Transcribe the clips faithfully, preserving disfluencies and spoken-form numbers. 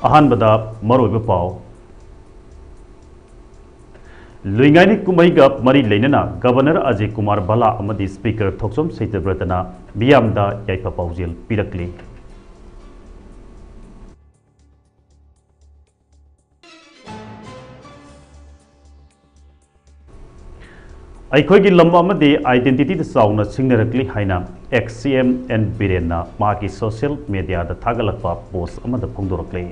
ꯑꯍꯥꯟꯕꯗ ꯃꯔꯨꯑꯣꯏꯕ ꯄꯥꯎ꯫ ꯂꯨꯏꯉꯥꯏꯅꯤ ꯀꯨꯝꯍꯩꯒ ꯃꯔꯤ ꯂꯩꯅꯅ ꯒꯕꯔꯅꯔ ꯑꯖꯌ ꯀꯨꯃꯥꯔ ꯚꯜꯂꯥ ꯑꯃꯗꯤ ꯁ꯭ꯄꯤꯀꯔ ꯊꯣꯛꯆꯣꯝ ꯁꯩꯇꯕ꯭ꯔꯇꯅ ꯃꯤꯌꯥꯝꯗ ꯌꯥꯏꯐ ꯄꯥꯎꯖꯦꯜ ꯄꯤꯔꯛꯂꯤ꯫ ꯑꯩꯈꯣꯏꯒꯤ ꯂꯝ ꯑꯃꯗꯤ identityꯗ ꯆꯥꯎꯅ ꯁꯤꯡꯅꯔꯛꯂꯤ ꯍꯥꯏꯅ ex CM N ꯕꯤꯔꯦꯟꯅ ꯃꯍꯥꯛꯀꯤ social mediaꯗ ꯊꯥꯒꯠꯂꯛꯄ post ꯑꯃꯗ ꯐꯣꯡꯗꯣꯔꯛꯂꯤ꯫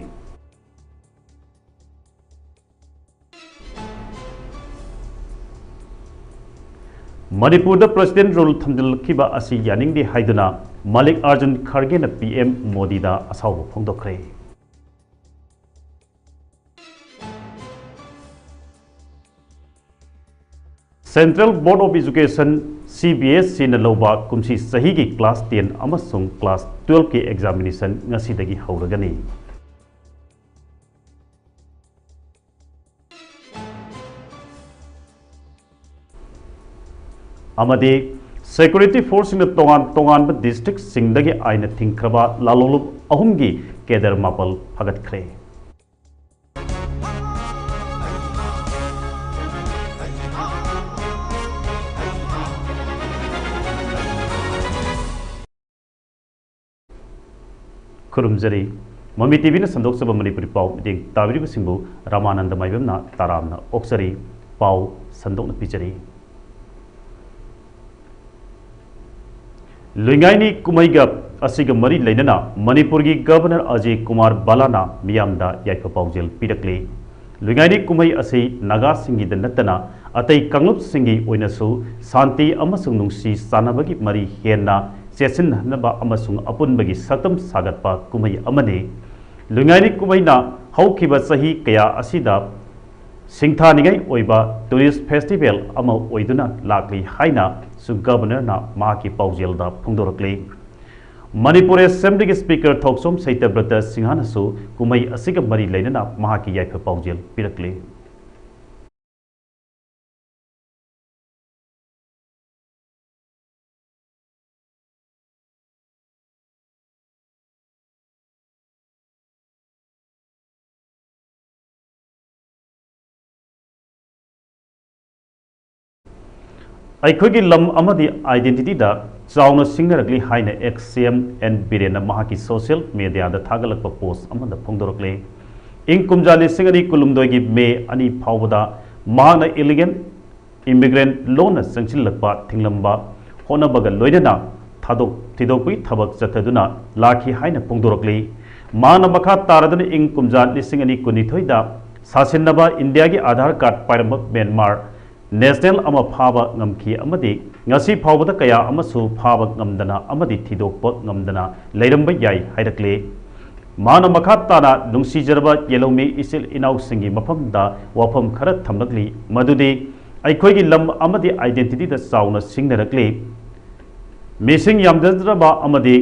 ꯃꯅꯤꯄꯨꯔꯗ President Rule ꯊꯝꯖꯤꯜꯂꯛꯈꯤꯕ ꯑꯁꯤ ꯌꯥꯅꯤꯡꯗꯦ ꯍꯥꯏꯗꯨꯅ ꯃꯜꯂꯤꯀꯥꯔꯖꯨꯟ ꯈꯔꯒꯦꯅ PM ꯃꯣꯗꯤꯗ ꯑꯁꯥꯎꯕ ꯐꯣꯡꯗꯣꯛꯈ꯭ꯔꯦ꯫ Central Board of Education, CBSEꯅ ꯂꯧꯕ ꯀꯨꯝꯁꯤ ꯆꯍꯤꯒꯤ class ten ꯑꯃꯁꯨꯡ class twelveꯀꯤ examination ꯉꯁꯤꯗꯒꯤ ꯍꯧꯔꯒꯅꯤ꯫ ꯑꯃꯗꯤ security forceꯁꯤꯡꯅ ꯇꯣꯉꯥꯟ ꯇꯣꯉꯥꯟꯕ districtꯁꯤꯡꯗꯒꯤ ꯑꯥꯏꯟꯅ ꯊꯤꯡꯈ꯭ꯔꯕ ꯂꯥꯂꯣꯡꯂꯨꯞ ꯑꯍꯨꯝꯒꯤ cadre ꯃꯥꯄꯜ ꯐꯥꯒꯠꯈ꯭ꯔꯦ꯫ ꯈꯨꯔꯨꯝꯖꯔꯤ꯫ ꯃꯃꯤ TVꯅ ꯁꯟꯗꯣꯛꯆꯕ ꯃꯅꯤꯄꯨꯔꯤ ꯄꯥꯎ ꯃꯤꯠꯌꯦꯡ ꯇꯥꯕꯤꯔꯤꯕꯁꯤꯡꯕꯨ ꯔꯥꯃꯥꯅꯟꯗ ꯃꯥꯏꯕꯝꯅ ꯇꯔꯥꯝꯅ ꯑꯣꯛꯆꯔꯤ꯫ ꯄꯥꯎ ꯁꯟꯗꯣꯛꯅ ꯄꯤꯖꯔꯤ꯫ ꯂꯨꯏꯉꯥꯏꯅꯤ ꯀꯨꯝꯍꯩꯒ ꯑꯁꯤꯒ ꯃꯔꯤ ꯂꯩꯅꯅ ꯃꯅꯤꯄꯨꯔꯒꯤ ꯒꯕꯔꯅꯔ ꯑꯖꯌ ꯀꯨꯃꯥꯔ ꯚꯜꯂꯥꯅ ꯃꯤꯌꯥꯝꯗ ꯌꯥꯏꯐ ꯄꯥꯎꯖꯦꯜ ꯄꯤꯔꯛꯂꯤ꯫ ꯂꯨꯏꯉꯥꯏꯅꯤ ꯀꯨꯝꯍꯩ ꯑꯁꯤ ꯅꯥꯒꯥꯁꯤꯡꯒꯤꯗ ꯅꯠꯇꯅ ꯑꯇꯩ ꯀꯥꯡꯂꯨꯞꯁꯤꯡꯒꯤ ꯑꯣꯏꯅꯁꯨ ꯁꯥꯟꯇꯤ ꯑꯃꯁꯨꯡ ꯅꯨꯡꯁꯤ ꯆꯥꯟꯅꯕꯒꯤ ꯃꯔꯤ ꯍꯦꯟꯅ ꯆꯦꯠꯁꯤꯟꯍꯟꯅꯕ ꯑꯃꯁꯨꯡ ꯑꯄꯨꯟꯕꯒꯤ ꯁꯛꯇꯝ ꯁꯥꯒꯠꯄ ꯀꯨꯝꯍꯩ ꯑꯃꯅꯤ꯫ ꯂꯨꯏꯉꯥꯏꯅꯤ ꯀꯨꯝꯍꯩꯅ ꯍꯧꯈꯤꯕ ꯆꯍꯤ ꯀꯌꯥ ꯑꯁꯤꯗ ꯁꯤꯡꯊꯥꯅꯤꯡꯉꯥꯏ ꯑꯣꯏꯕ tourist festival ꯑꯃ ꯑꯣꯏꯗꯨꯅ ꯂꯥꯛꯂꯤ ꯍꯥꯏꯅꯁꯨ ꯒꯕꯔꯅꯔꯅ ꯃꯍꯥꯛꯀꯤ ꯄꯥꯎꯖꯦꯜꯗ ꯐꯣꯡꯗꯣꯔꯛꯂꯤ꯫ ꯃꯅꯤꯄꯨꯔ Assemblyꯒꯤ Speaker ꯊꯣꯛꯆꯣꯝ ꯁꯩꯇꯕ꯭ꯔꯇ ꯁꯤꯡꯍꯅꯁꯨ ꯀꯨꯝꯍꯩ ꯑꯁꯤꯒ ꯃꯔꯤ ꯂꯩꯅꯅ ꯃꯍꯥꯛꯀꯤ ꯌꯥꯏꯐ ꯄꯥꯎꯖꯦꯜ ꯄꯤꯔꯛꯂꯤ꯫ ꯑꯩꯈꯣꯏꯒꯤ ꯂꯝ ꯑꯃꯗꯤ identityꯗ ꯆꯥꯎꯅ ꯁꯤꯡꯅꯔꯛꯂꯤ ꯍꯥꯏꯅ ex CM N ꯕꯤꯔꯦꯟꯅ ꯃꯍꯥꯛꯀꯤ social mediaꯗ ꯊꯥꯒꯠꯂꯛꯄ post ꯑꯃꯗ ꯐꯣꯡꯗꯣꯔꯛꯂꯤ꯫ ꯏꯪ ꯀꯨꯝꯖꯥ ꯂꯤꯁꯤꯡ ꯑꯅꯤ ꯀꯨꯟꯍꯨꯝꯗꯣꯏꯒꯤ ꯃꯦ ꯑꯅꯤ ꯐꯥꯎꯕꯗ ꯃꯍꯥꯛꯅ illegal immigrant ꯂꯣꯟꯅ ꯆꯪꯁꯤꯜꯂꯛꯄ ꯊꯤꯡꯂꯝꯕ ꯍꯣꯠꯅꯕꯒ ꯂꯣꯏꯅꯅ ꯊꯥꯗꯣꯛ ꯊꯤꯗꯣꯛꯄꯒꯤ ꯊꯕꯛ ꯆꯠꯊꯗꯨꯅ ꯂꯥꯛꯈꯤ ꯍꯥꯏꯅ ꯐꯣꯡꯗꯣꯔꯛꯂꯤ꯫ ꯃꯍꯥꯛꯅ ꯃꯈꯥ ꯇꯥꯔꯗꯨꯅ ꯏꯪ ꯀꯨꯝꯖꯥ ꯂꯤꯁꯤꯡ ꯑꯅꯤ ꯀꯨꯟꯅꯤꯊꯣꯏꯗ ꯁꯥꯁꯤꯟꯅꯕ ꯏꯟꯗꯤꯌꯥꯒꯤ ꯑꯙꯥꯔ ꯀꯥꯔꯗ ꯄꯥꯏꯔꯝꯕ ꯃ꯭ꯌꯥꯟꯃꯥꯔ national ꯑꯃ ꯐꯥꯕ ꯉꯝꯈꯤ ꯑꯃꯗꯤ ꯉꯁꯤ ꯐꯥꯎꯕꯗ ꯀꯌꯥ ꯑꯃꯁꯨ ꯐꯥꯕ ꯉꯝꯗꯅ ꯑꯃꯗꯤ ꯊꯤꯗꯣꯛꯄ ꯉꯝꯗꯅ ꯂꯩꯔꯝꯕ ꯌꯥꯏ ꯍꯥꯏꯔꯛꯂꯤ꯫ ꯃꯍꯥꯛꯅ ꯃꯈꯥ ꯇꯥꯅ ꯅꯨꯡꯁꯤꯖꯔꯕ ꯌꯦꯜꯍꯧꯃꯤ ꯏꯆꯤꯜ ꯏꯅꯥꯎꯁꯤꯡꯒꯤ ꯃꯐꯝꯗ ꯋꯥꯐꯝ ꯈꯔ ꯊꯝꯂꯛꯂꯤ, ꯃꯗꯨꯗꯤ ꯑꯩꯈꯣꯏꯒꯤ ꯂꯝ ꯑꯃꯗꯤ identityꯗ ꯆꯥꯎꯅ ꯁꯤꯡꯅꯔꯛꯂꯤ꯫ ꯃꯤꯁꯤꯡ ꯌꯥꯝꯖꯗ꯭ꯔꯕ ꯑꯃꯗꯤ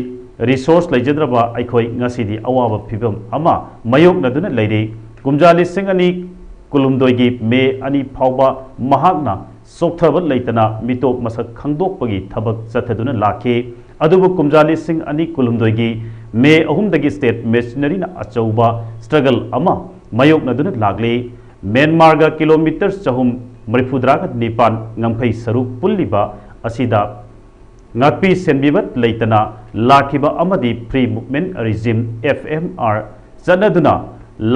resource ꯂꯩꯖꯗ꯭ꯔꯕ ꯑꯩꯈꯣꯏ ꯉꯁꯤꯗꯤ ꯑꯋꯥꯕ ꯐꯤꯚꯝ ꯑꯃ ꯃꯥꯌꯣꯛꯅꯗꯨꯅ ꯂꯩꯔꯤ꯫ ꯀꯨꯝꯖꯥ ꯂꯤꯁꯤꯡ ꯑꯅꯤ ꯀꯨꯟꯍꯨꯝꯗꯣꯏꯒꯤ ꯃꯦ ꯑꯅꯤ ꯐꯥꯎꯕ ꯃꯍꯥꯛꯅ ꯆꯣꯛꯊꯕ ꯂꯩꯇꯅ ꯃꯤꯇꯣꯞ ꯃꯁꯛ ꯈꯪꯗꯣꯛꯄꯒꯤ ꯊꯕꯛ ꯆꯠꯊꯗꯨꯅ ꯂꯥꯛꯈꯤ꯫ ꯑꯗꯨꯕꯨ ꯀꯨꯝꯖꯥ ꯂꯤꯁꯤꯡ ꯑꯅꯤ ꯀꯨꯟꯍꯨꯝꯗꯣꯏꯒꯤ ꯃꯦ ꯑꯍꯨꯝꯗꯒꯤ state machineryꯅ ꯑꯆꯧꯕ struggle ꯑꯃ ꯃꯥꯌꯣꯛꯅꯗꯨꯅ ꯂꯥꯛꯂꯤ꯫ ꯃ꯭ꯌꯥꯟꯃꯥꯔꯒ ꯀꯤꯂꯣꯃꯤꯇꯔ ꯆꯍꯨꯝ ꯃꯔꯤꯐꯨꯇꯔꯥꯒ ꯅꯤꯄꯥꯟ ꯉꯝꯈꯩ ꯁꯔꯨꯛ ꯄꯨꯜꯂꯤꯕ ꯑꯁꯤꯗ ꯉꯥꯛꯄꯤ ꯁꯦꯟꯕꯤꯕ ꯂꯩꯇꯅ ꯂꯥꯛꯈꯤꯕ ꯑꯃꯗꯤ Free Movement Regime, F M R, ꯆꯠꯅꯗꯨꯅ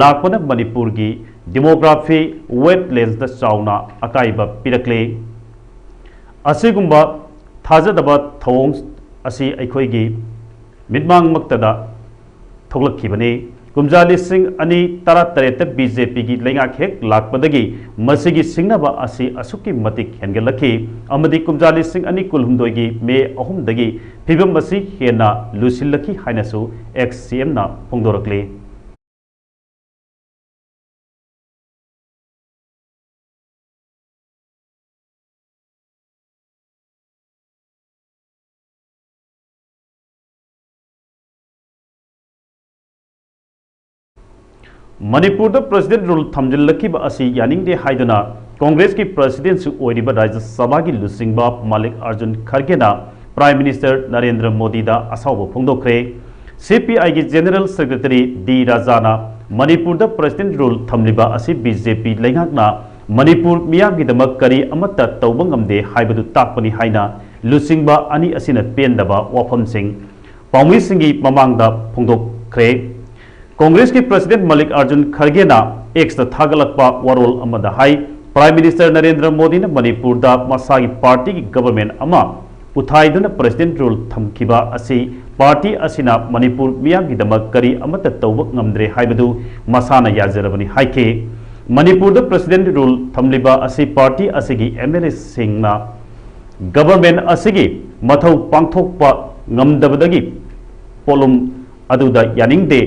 ꯂꯥꯛꯄꯅ ꯃꯅꯤꯄꯨꯔꯒꯤ demography wetlandsꯇ ꯆꯥꯎꯅ ꯑꯀꯥꯏꯕ ꯄꯤꯔꯛꯂꯤ꯫ ꯑꯁꯤꯒꯨꯝꯕ ꯊꯥꯖꯗꯕ ꯊꯧꯑꯣꯡ ꯑꯁꯤ ꯑꯩꯈꯣꯏꯒꯤ ꯃꯤꯠꯃꯥꯡꯃꯛꯇꯗ ꯊꯣꯛꯂꯛꯈꯤꯕꯅꯤ꯫ ꯀꯨꯝꯖꯥ ꯂꯤꯁꯤꯡ ꯑꯅꯤ ꯇꯔꯥꯇꯔꯦꯠꯇ BJPꯒꯤ ꯂꯩꯉꯥꯛ ꯍꯦꯛ ꯂꯥꯛꯄꯗꯒꯤ ꯃꯁꯤꯒꯤ ꯁꯤꯡꯅꯕ ꯑꯁꯤ ꯑꯁꯨꯛꯀꯤ ꯃꯇꯤꯛ ꯍꯦꯟꯒꯠꯂꯛꯈꯤ ꯑꯃꯗꯤ ꯀꯨꯝꯖꯥ ꯂꯤꯁꯤꯡ ꯑꯅꯤ ꯀꯨꯟꯍꯨꯝꯗꯣꯏꯒꯤ ꯃꯦ ꯑꯍꯨꯝꯗꯒꯤ ꯐꯤꯕꯝ ꯑꯁꯤ ꯍꯦꯟꯅ ꯂꯨꯁꯤꯜꯂꯛꯈꯤ ꯍꯥꯏꯅꯁꯨ ex CMꯅ ꯐꯣꯡꯗꯣꯔꯛꯂꯤ꯫ ꯃꯅꯤꯄꯨꯔꯗ President Rule ꯊꯝꯖꯤꯜꯂꯛꯈꯤꯕ ꯑꯁꯤ ꯌꯥꯅꯤꯡꯗꯦ ꯍꯥꯏꯗꯨꯅ ꯀꯣꯡꯒ꯭ꯔꯦꯁꯀꯤ Presidentꯁꯨ ꯑꯣꯏꯔꯤꯕ ꯔꯥꯖ꯭ꯌ ꯁꯚꯥꯒꯤ ꯂꯨꯆꯤꯡꯕ ꯃꯥꯂꯤꯛ ꯑꯥꯔꯖꯨꯟ ꯈꯔꯒꯦꯅ Prime Minister ꯅꯔꯦꯟꯗ꯭ꯔ ꯃꯣꯗꯤꯗ ꯑꯁꯥꯎꯕ ꯐꯣꯡꯗꯣꯛꯈ꯭ꯔꯦ꯫ CPIꯒꯤ General Secretary ꯗꯤ ꯔꯥꯖꯥꯅ ꯃꯅꯤꯄꯨꯔꯗ President Rule ꯊꯝꯂꯤꯕ ꯑꯁꯤ BJP ꯂꯩꯉꯥꯛꯅ ꯃꯅꯤꯄꯨꯔ ꯃꯤꯌꯥꯝꯒꯤꯗꯃꯛ ꯀꯔꯤ ꯑꯃꯠꯇ ꯇꯧꯕ ꯉꯝꯗꯦ ꯍꯥꯏꯕꯗꯨ ꯇꯥꯛꯄꯅꯤ ꯍꯥꯏꯅ ꯂꯨꯆꯤꯡꯕ ꯑꯅꯤ ꯑꯁꯤꯅ ꯄꯦꯟꯗꯕ ꯋꯥꯐꯝꯁꯤꯡ ꯄꯥꯎꯃꯤꯁꯤꯡꯒꯤ ꯃꯃꯥꯡꯗ ꯐꯣꯡꯗꯣꯛꯈ꯭ꯔꯦ꯫ ꯀꯣꯡꯒ꯭ꯔꯦꯁꯀꯤ ꯄ꯭ꯔꯁꯤꯗꯦꯟ ꯃꯜꯂꯤꯛ ꯑꯥꯔꯖꯨꯟ ꯈꯔꯒꯦꯅ X ꯇ ꯊꯥꯒꯠꯂꯛꯄ ꯋꯥꯔꯣꯜ ꯑꯃꯗ ꯍꯥꯏ, ꯄ꯭ꯔꯥꯏꯝ ꯃꯤꯅꯤꯁꯇꯔ ꯅꯔꯦꯟꯗ꯭ꯔ ꯃꯣꯗꯤꯅ ꯃꯅꯤꯄꯨꯔꯗ ꯃꯁꯥꯒꯤ ꯄꯥꯔꯇꯤꯒꯤ ꯒꯕꯔꯃꯦꯟ ꯑꯃ ꯎꯊꯥꯏꯗꯨꯅ ꯄ꯭ꯔꯁꯤꯗꯦꯟ ꯔꯨꯜ ꯊꯝꯈꯤꯕ ꯑꯁꯤ ꯄꯥꯔꯇꯤ ꯑꯁꯤꯅ ꯃꯅꯤꯄꯨꯔ ꯃꯤꯌꯥꯝꯒꯤꯗꯃꯛ ꯀꯔꯤ ꯑꯃꯠꯇ ꯇꯧꯕ ꯉꯝꯗ꯭ꯔꯦ ꯍꯥꯏꯕꯗꯨ ꯃꯁꯥꯅ ꯌꯥꯖꯔꯕꯅꯤ ꯍꯥꯏꯈꯤ꯫ ꯃꯅꯤꯄꯨꯔꯗ ꯄ꯭ꯔꯁꯤꯗꯦꯟ ꯔꯨꯜ ꯊꯝꯂꯤꯕ ꯑꯁꯤ ꯄꯥꯔꯇꯤ ꯑꯁꯤꯒꯤ M L A ꯁꯤꯡꯅ ꯒꯕꯔꯃꯦꯟ ꯑꯁꯤꯒꯤ ꯃꯊꯧ ꯄꯥꯡꯊꯣꯛꯄ ꯉꯝꯗꯕꯗꯒꯤ ꯄꯣꯠꯂꯨꯝ ꯑꯗꯨꯗ ꯌꯥꯅꯤꯡꯗꯦ